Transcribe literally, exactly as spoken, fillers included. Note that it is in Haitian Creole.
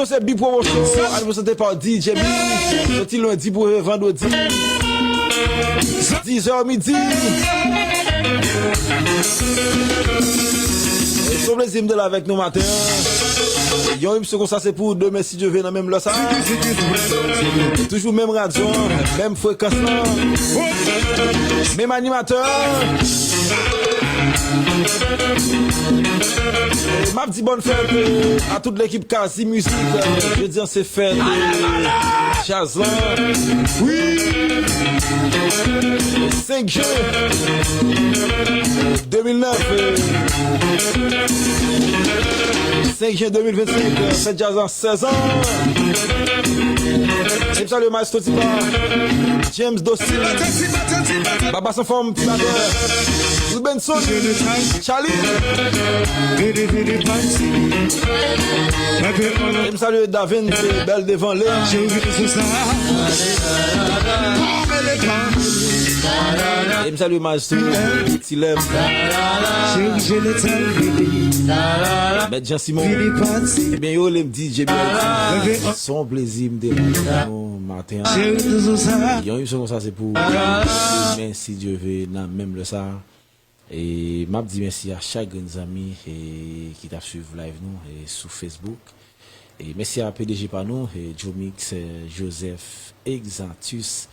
Se Bi Promotion, al prezante pa D J Bi. Soti lendi pou rive vandredi. Diz è midi. Se yon plezi m te la avèk nou maten an. Yon emisyon konsa se pou demen si Dye vle nan menm lè sa. Toujou menm radyo an, menm frekans lan. Menm animatè. M ap di bòn fèt a tout lekip Kazi Mizik. Jodi an se fèt djaz lan. Wi. Senk jen de mil nèf. Senk jen de mil vennsenk, fèt djaz lan sèz an. E m salye Maestro Tipa, James Dosil, Baba Sanfòm, Ti Batè, Rubenson, Charlie. E m salye Davin, se bèl devan lè. E m salye Maestro Ti Lèm. Mèt Jean Simon. Ebyen, yo rele m D J B L T. Se yon plezi m te la avèk nou maten an. Yon emisyon konsa se pou demen si Dye vle nan menm lè sa. E m ap di mèsi a chak grenn zanmi e, ki t ap swiv live nou e, sou Facebook. E mèsi a P D G pa nou, e, Jomix, e, Joseph Exantus.